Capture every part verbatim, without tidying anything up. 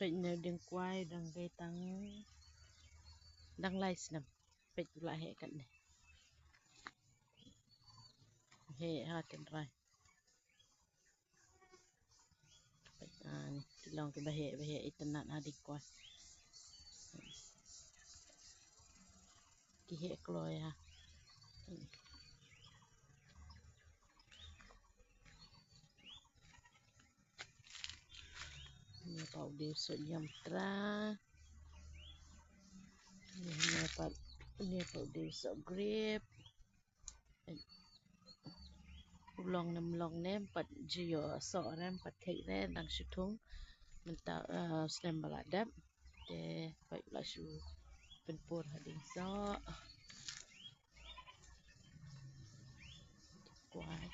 Peit ne u dieng kwai dang dei tang, dang lai snem. Peit u la heh katne. Heh ha tynrai. Peit, ah, ni, ki long kiba heh, ba heh itynnad ha dieng kwai. Ki heh kloi ha. Ni pat u dei u soh niamtra. Ni, ni pat, ni pat u dei u soh grep. U long ne ym long ne, ym pat ju ïoh soh re, ym pat kheit re, dang shu thung. Mynta, eh, snem ba la dep. Te peit u la shu pynpur ha dieng soh. Kwai.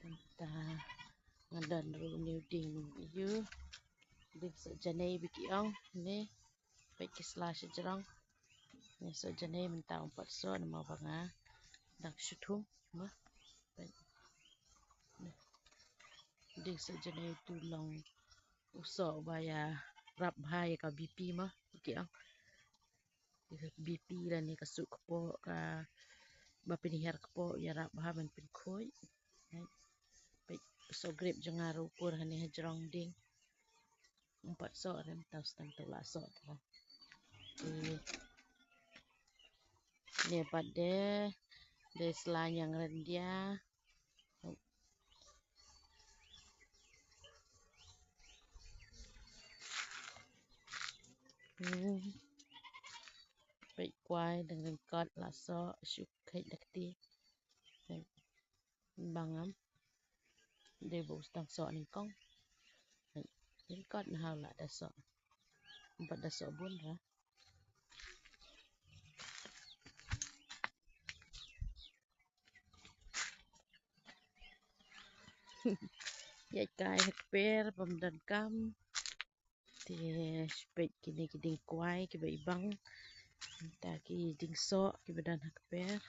Mynta nga don ruh une u dieng, ïu, dieng soh janei ba ki ong ne. Peit ki sla shajrong. Ne soh janei mynta ym pat soh namar ba nga dang shu thung mo. Peit. Dieng soh janei tu long u soh ba ïarap bha ïa ka B P mo, ba ki ong. Ïa ka B P lane ka suh kpoh, kaba pynhiar kpoh ïarap bha ban pynkhuid. Peit, u soh grep jong nga ruh u pur hangne ha jrong dieng. Ym pat soh re, mynta u sdang te u la soh te. Te ne pat de, de sla ñiang ryndia. Hmm. Peit kwai dang ryngkot la soh, shu kheit da kti. Bang am. Dei ba u sdang soh nyngkong. Ryngkot na ha u la da soh. Ym pat da soh bun ra. Ïaid kai ha kper bym donkam. Te shu peit kine ki dieng kwai kiba i bang. Mynta ki dieng soh kiba don ha kper.